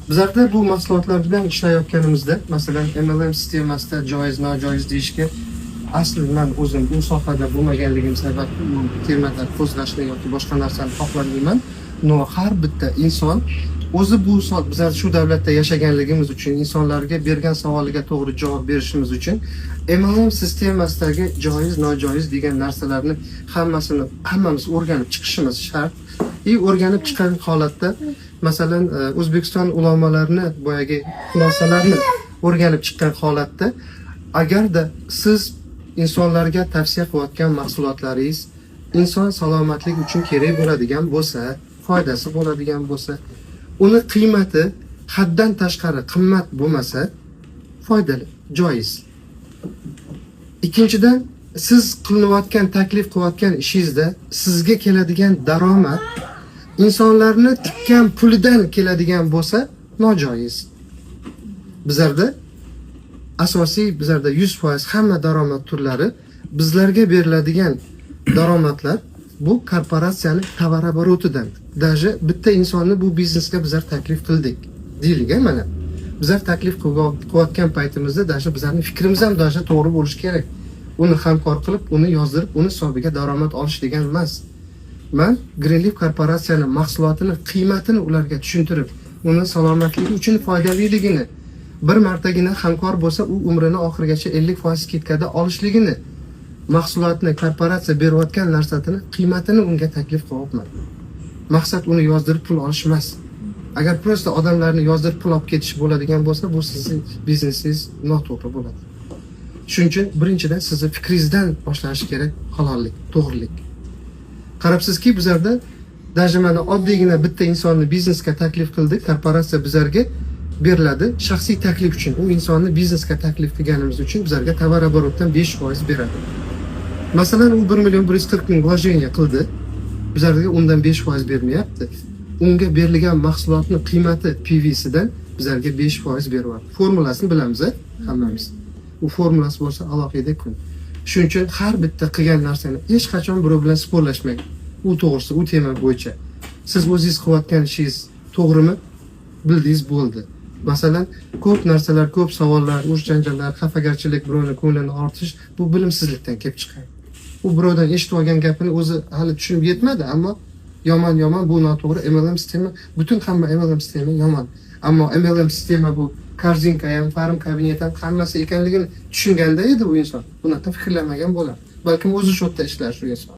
Bizlarda bu mahsulotlar bilan ishlayotganimizda, masalan, MLM sistemasida joiz, nojoiz deyishga asli man o'zim bu sohada bo'lmaganligim sababli bu temada qo'zg'ashni yoki boshqa narsani xohlamayman. Но har bitta inson o'zi bu bizlar shu davlatda yashaganligimiz uchun, insonlarga bergan savoliga to'g'ri javob berishimiz uchun MLM sistemasidagi joiz, nojoiz degan narsalarni hammasini hammamiz o'rganib chiqishimiz shart. И o'rganib chiqqan holatda, masalan, O'zbekiston ulamolarini boyagi xulosalarni o'rganib chiqqan holatda, agarda siz insonlarga tavsiya qilayotgan mahsulotlaringiz inson salomatligi uchun kerak bo'ladigan bo'lsa, foydasi bo'ladigan bo'lsa, uni qiymati haddan tashqari qimmat bo'lmasa, foydali, joiz. Ikkinchidan, siz qilinayotgan, taklif qilayotgan ishingizda sizga keladigan daromad insonlarni tikkan pulidan keladigan bo'lsa, nojoiz. Bizlarda asosiy, bizlarda 100% hamma daromad turlari, bizlarga beriladigan daromadlar bu korporatsiyani товарооборот idan. Даже bitta insonni bu biznesga bizlar taklif qildik deylik, a, mana bizlar taklif qilayotgan paytimizda даже bizlarni fikrimiz ham даже to'g'ri bo'lishi kerak. Uni hamkor qilib, uni yozdirib, uni hisobiga daromad olish degan emas. Man Greenleaf korporatsiyani mahsulotini qiymatini ularga tushuntirib, uni salomatligi uchun foydaliligini, bir martagina hamkor bo'lsa, u umrini oxirigacha 50% скидка da olishligini, mahsulotni, korporatsiya berayotgan narsasini qiymatini unga taklif qilyapman. Maqsad uni yozdirib pul olish emas. Agar просто odamlarni yozdirib pul olib ketish bo'ladigan bo'lsa, bu sizni biznesingiz noto'g'ri bo'ladi. Shuning uchun birinchidan sizni fikringizdan boshlanishi kerak halollik, to'g'rilik. Qarabsizki, bizlarda даже mana oddiygina bitta insonni biznesga taklif qildik, korporatsiya bizlarga beriladi shaxsiy taklif uchun. U insonni biznesga taklif qilganimiz uchun bizlarga товарооборот dan 5% beradi. Masalan, u 1 140 000 вложение qildi, bizlarga undan 5% bermayapti. Unga berilgan mahsulotni qiymati PVsidan bizlarga 5% beryapti. Formulasini bilamiz, a, hammamiz. U formulasi bo'lsa, alohida kun. Shuning uchun har bitta qilgan narsani hech qachon birov bilan спор lashmang u to'g'risida, u tema bo'yicha. Siz o'zingiz qilayotgan ishingiz to'g'rimi, bildingiz, bo'ldi. Masalan, ko'p narsalar, ko'p savollar, urush janjallar, xafagarchilik, birovni ko'nglini og'ritish bu bilimsizlikdan kelib chiqadi. U birovdan eshitib olgan gapini o'zi hali tushunib yetmadi, ammo yomon, yomon, bu noto'g'ri, MLM sistema, butun hamma MLM sistema yomon. Ammo MLM sistema bu korzinka ham, farm kabinet ham, hammasi ekanligini tushunganda edi, u inson bunaqa fikrlamagan bo'lar, balkim o'zi shu yerda ishlar shu inson.